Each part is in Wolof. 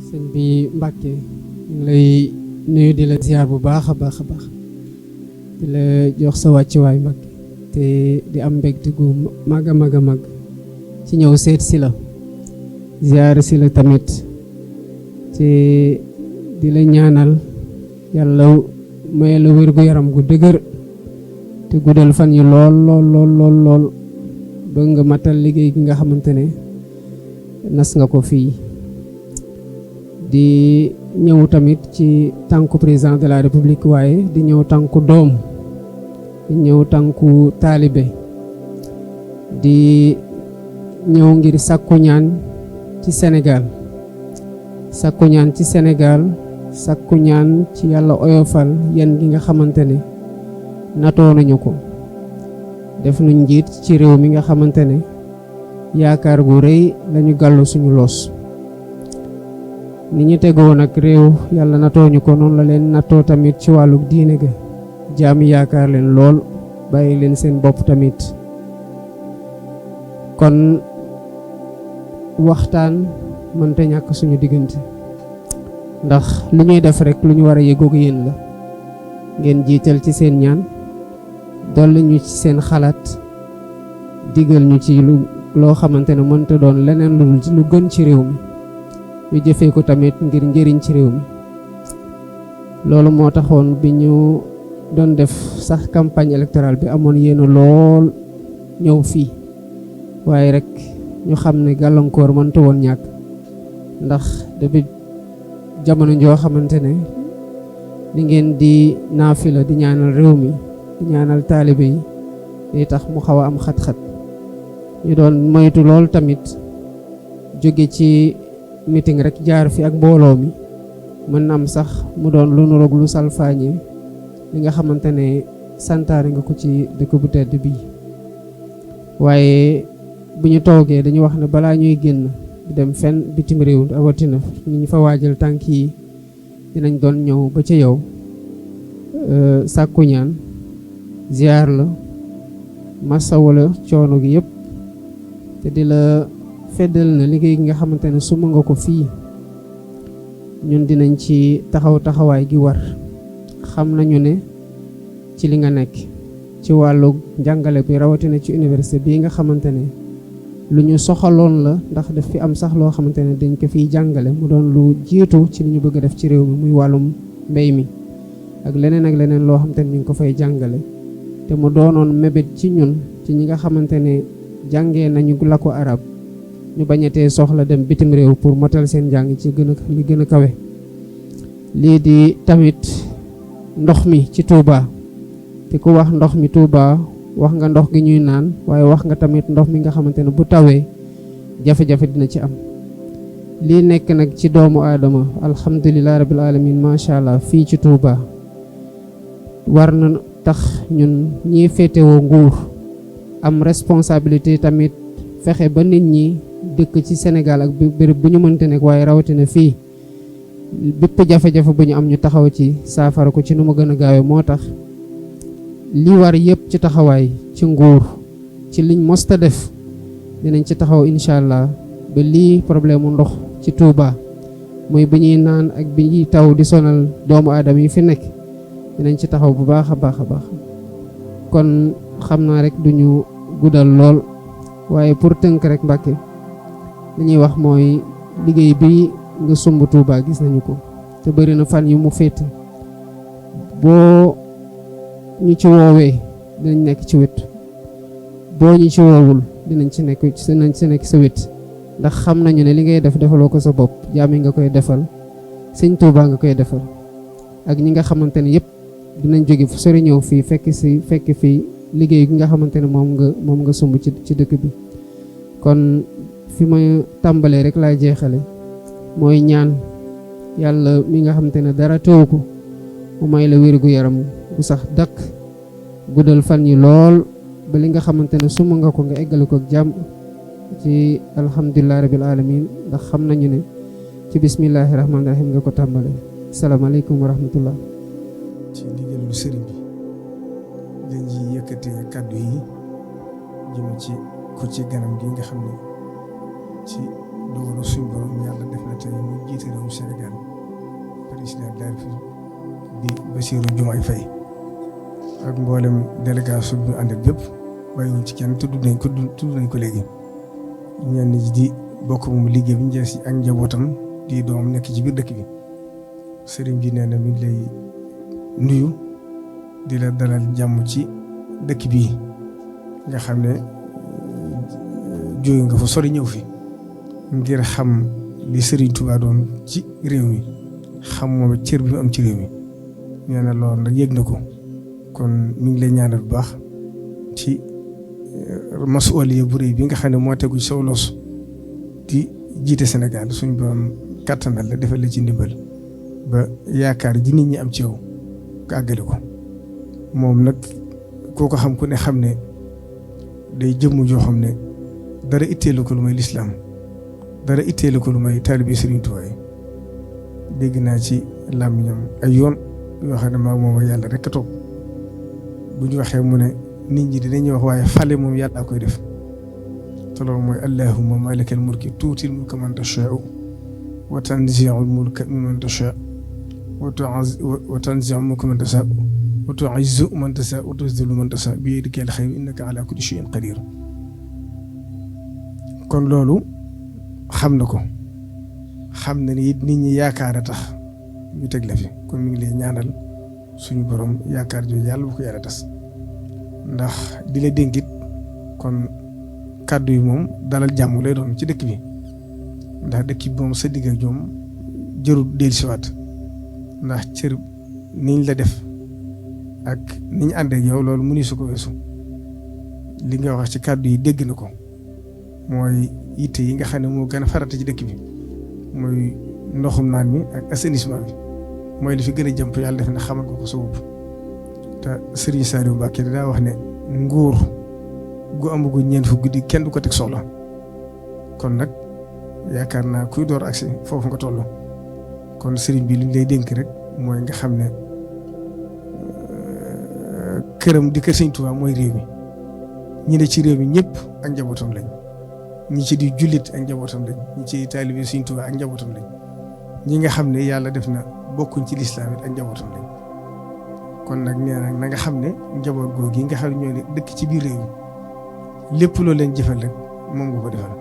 sëñ bi Mbàkke ñu ngi lay nuyu di la ziar bu baax a baax a baax di la jox sa wàccuwaay Mbàkke te di am mbégte gu mag a mag a mag ci ñëw seet si la ziar si la tamit te di la ñaanal yàlla may la wér gu yaram gu dëgër te guddal fan yi lool lool lool lool lool ba nga matal liggéey gi nga xamante ne nas nga ko fii di ñëw tamit ci tànku président de la république waaye di ñëw tànku doom di ñëw tànku taalibe di ñëw ngir sàkku ñaan ci Sénégal sàkku ñaan ci Sénégal sàkku ñaan ci yàlla oyofal yan gi nga xamante ne natoo nañu ko def nu njiit ci réew mi nga xamante ne yaakaar gu rëy lañu gàllu suñu loos ni ñu tegoo nag réew yàlla natoo ñu ko noonu la leen natoo tamit ci wàllu diine ga jaami yaakaar leen lool bàyyi leen seen bopp tamit kon waxtaan mënta ñàkk suñu diggante ndax lu ñuy def rek lu ñu war a yëgoog yéen la ngeen jiital ci seen ñaan dolli ñu ci seen xalaat digal ñu ci loo xamante ne mënta doon leneen lu gën ci réew mi ñu jëfee ko tamit ngir njëriñ ci réew mi loolu moo taxoon bi ñu doon def sax campagne électorale bi amoon yéena lool ñëw fii waaye rek ñu xam ne gàllankoor mënta woon ñàkk ndax depuis jamono joo xamante ne li ngeen di naafila di ñaanal réew mi di ñaanal taalibe yi day tax mu xaw a am xat-xat ñu doon moytu lool tamit jóge ci meeting rek jaar fi ak mbooloo mi mën na am sax mu doon lu nuroog lu salfaañe li nga xamante ne santaare nga ko ci dëkk bu tedd bi waaye bu ñu toogee dañu wax ne balaa ñuy génn di dem fenn bitim réew awatina ni ñu fa waajal tànk yi dinañ doon ñëw ba ca yow sàkku ñaan ziar la masawu la coono gi yëpp te di la feddal na liggéey gi nga xamante ne suma nga ko fii ñun dinañ ci taxaw taxawaay gi war xam nañu ne ci li nga nekk ci wàllu njàngale bi rawatina ci université bii nga xamante ne lu ñu soxaloon la ndax daf fi am sax loo xamante ne dañ ko fiy jàngale mu doon lu jiitu ci li ñu bëgg a def ci réew mi muy wàllum mbéy mi ak leneen loo xamante ne ñu ngi ko fay jàngale te mu doonoon mébét ci ñun ci ñi nga xamante ne jàngee nañu làkku arab ñu bañatee soxla dem bitim réew pour motal seen njàng ci li gën a kawe lii di tamit ndox mi ci Touba te ku wax ndox mi Touba wax nga ndox gi ñuy naan waaye wax nga tamit ndox mi nga xamante ne bu tawee jafe-jafe dina ci am lii nekk nag ci doomu aadama alhamdulilah rabbil alamin macha allah fii ci Touba war na tax ñun ñii féetewoo nguur am responsabilité tamit fexe ba nit ñi dëkk ci Sénégal ak béréb bu ñu mënte nekk waaye rawatina fii bépp jafe-jafe bu ñu am ñu taxaw ci saafara ko ci nu mu gën a gaawee moo tax li war yëpp ci taxawaay ci nguur ci liñ mosta def dinañ ci taxaw incha allah ba lii problème mu ndox ci Touba muy bi ñuy naan ak bi ñuy taw di sonal doomu aadama yi fi nekk dinañ ci taxaw bu baax a baax a baax kon xam naa rek duñu guddal lool waaye pour tënk rek Mbàkke li ñuy wax mooy liggéey bi nga sumb Touba gis nañu ko te bëri na fan yu mu féete boo ñu ci woowee dinañ nekk ci wet boo ñu ci woowul dinañ ci nekk sa wet ndax xam nañu ne li ngay def defaloo ko sa bopp jaam yi nga koy defal sëñ Touba nga koy defal ak ñi nga xamante ne yëpp dinañ jóge fu sori ñëw fii fekk fii liggéey gi nga xamante ne moom nga sumb ci dëkk bi kon fi ma tàmbalee rek laa jeexale mooy ñaan yàlla mi nga xamante ne dara teewu ko mu may la wér gu yaram gu sax dakk guddal fan yi lool ba li nga xamante ne sumb nga ko nga eggale ko ak jàmm ci alhamdulilah rabbil alamin ndax xam nañu ne ci bismillahi rahmaani rahim nga ko tàmbale asalaamaaleykum wa rahmatullah ci ndigalul sëriñ bi dañuy yëkkati kàddu yi jëm ci ku ci ganam gi nga xam ne ci dogalu suñu borom yàlla def na tey mu jiite njiite réewum Sénégal président de la République di Bassirou Diomaye Faye ak mboolem délégation bi ñu àndal bépp bàyyiwuñ ci kenn tudd nañ ko léegi ñenn ñi di bokk moom liggéey bi njëriñ si ak njabootam di doom nekk ci biir dëkk bi sëriñ bi nee na mi ngi lay nuyu di la dalal jàmm ci dëkk bii nga xam ne jóge nga fa sori ñëw fi ngir xam li Sëriñ Tuubaa doon ci réew mi xam moom cër bi mu am ci réew mi nee na loolu nag yëg na ko kon mi ngi lay ñaanal bu baax ci masuwaliya bu rëy bi nga xam ne moo tegu ci saw loos di jiite Sénégal suñ borom kàttanal la defal la ci ndimbal ba yaakaar ji nit ñi am ci yow nga àggale ko moom nag koo ko xam ku ne xam ne day jëmm joo xam ne dara itteelu ko lu may lislaam dara itteelu ko lu may taalibe Sëriñ Tuubaa yi dégg naa ci làmmiñam ay yoon yoo xam ne maa moom yàlla rek a toog bu ñu waxee mu ne nit ñi dinañuy wax waaye fale moom yàlla koy def te loolu mooy allahumma maalikal mulki tuutil mulka man tashaa'u wa tanzi'ul mulka mimman tashaa'u wa tanzi'ul mulka man tashaa'u wa tu'izzu man tashaa'u wa tuzillu man tashaa'u bi yadikal khayru innaka ala kulli shay'in qadir kon loolu xam na ko xam na ni it nit ñi yaakaar a tax ñu teg la fi kon mi ngi lay ñaanal suñu borom yaakaar jooju yàlla bu ko yàlla tas ndax di la dénkit kon kàddu yi moom dalal jàmm lay doon ci dëkk bi ndax dëkk bi moom sa digg ak ñoom jërul dellusiwaat ndax cër niñ la def ak niñ ànd ak yow loolu mënu su ko weesu li nga wax ci kàddu yi dégg na ko mooy yitte yi nga xam ne moo gën a farata ci dëkk bi mooy ndoxum naan mi ak assainissement bi mooy li fi gën a jàmp yàlla def na xamal ko sa bopp te Serigne Saliou Mbacké daa wax ne nguur gu amagu ñeent fu guddi kenn du ko teg soxla kon nag yaakaar naa kuy door agsi foofu nga toll kon Serigne bi li ñu lay dénk rek mooy nga xam ne këram di kër Serigne Touba mooy réew mi ñi ne ci réew mi ñëpp ak njabootam lañ ñi ci di jullit ak njabootam lañ ñi ci taalibe Serigne Touba ak njabootam lañ ñi nga xam ne yàlla def na bokkuñ ci lislaam it ak njabootam lañ kon nag nee na nga xam ne njaboot googu yi nga xam ne ñoo ne dëkk ci biir réew mi lépp loo leen jëfal rek moom nga ko defal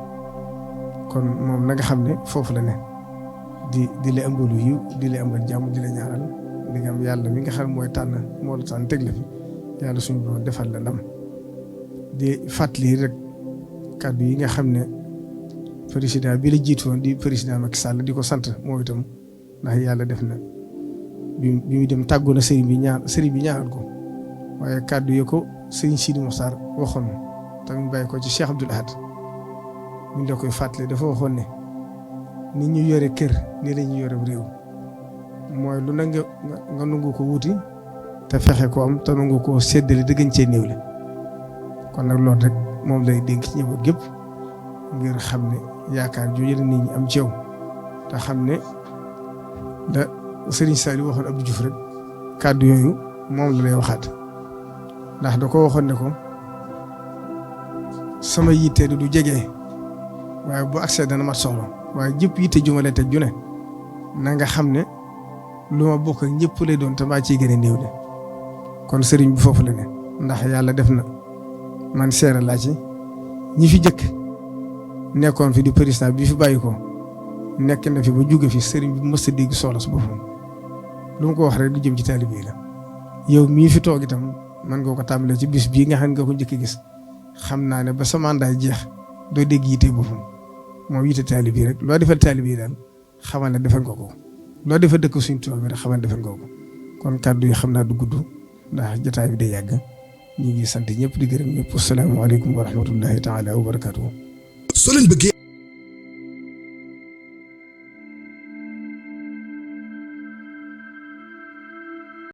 kon moom na nga xam ne foofu la ne di la ëmbalu yiw di la ëmbal jàmm di la ñaaral di nga am yàlla mi nga xam mooy tànn moo la tànn teg la fi yàlla suñu borom defal la ndam di fàttali rek kàddu yi nga xam ne président bi la jiitu woon di président Macky Sall di ko sant moo itam ndax yàlla def na bi mu dem tàggoo na sëriñ bi ñaanal ko waaye kàddu yi ko sëriñ Sidi Mokhtar waxoon tamit bàyyi ko ci Cheikh Abdoul Ahad ñu la koy fàttali dafa waxoon ne nit ñu yore kër nii la ñu yore réew mooy lu na nga nangu ko wuti te fexe ko am te nangu ko séddale dëggañ cee néew la kon nag loolu rek moom lay dénk ci njaboot gépp ngir xam ne yaakaar jooju la nit ñi am ci yow te xam ne da Serigne Saliou waxoon Abdou Diouf rek kàddu yooyu moom la lay waxaat ndax da ko waxoon ne ko sama yitte du jege waaye bu accès dana mat soxla waaye jëpp yitte ju ma lay teg ju ne na nga xam ne lu ma bokk ak ñëpp lay doon te maa ciy gën a néew de kon Serigne bi foofu la ne ndax yàlla def na man seere laa ci ñi fi jëkk nekkoon fi di président bi fi bàyyi ko nekk na fi ba jóge fi Serigne bi mës a dégg soxla su boppam lu mu ko wax rek du jëm ci taalibe yi la yow mii fi toog itam man nga ko tàmbalee ci bis bii nga xam ne nga ko njëkk gis xam naa ne ba sa mandat jeex doo dégg yitte boppam moom yitte taalibe yi rek loo defal taalibe yi daal xamal ne defal nga ko loo defal dëkk suñu tool bi rek xamal ne defal nga ko kon kàddu yi xam naa du gudd ndax jotaay bi day yàgg ñu ngi sant ñëpp di gërëm ñëpp asalaamaaleykum wa rahmatullahi taala wa barakaatu. soo leen bëggee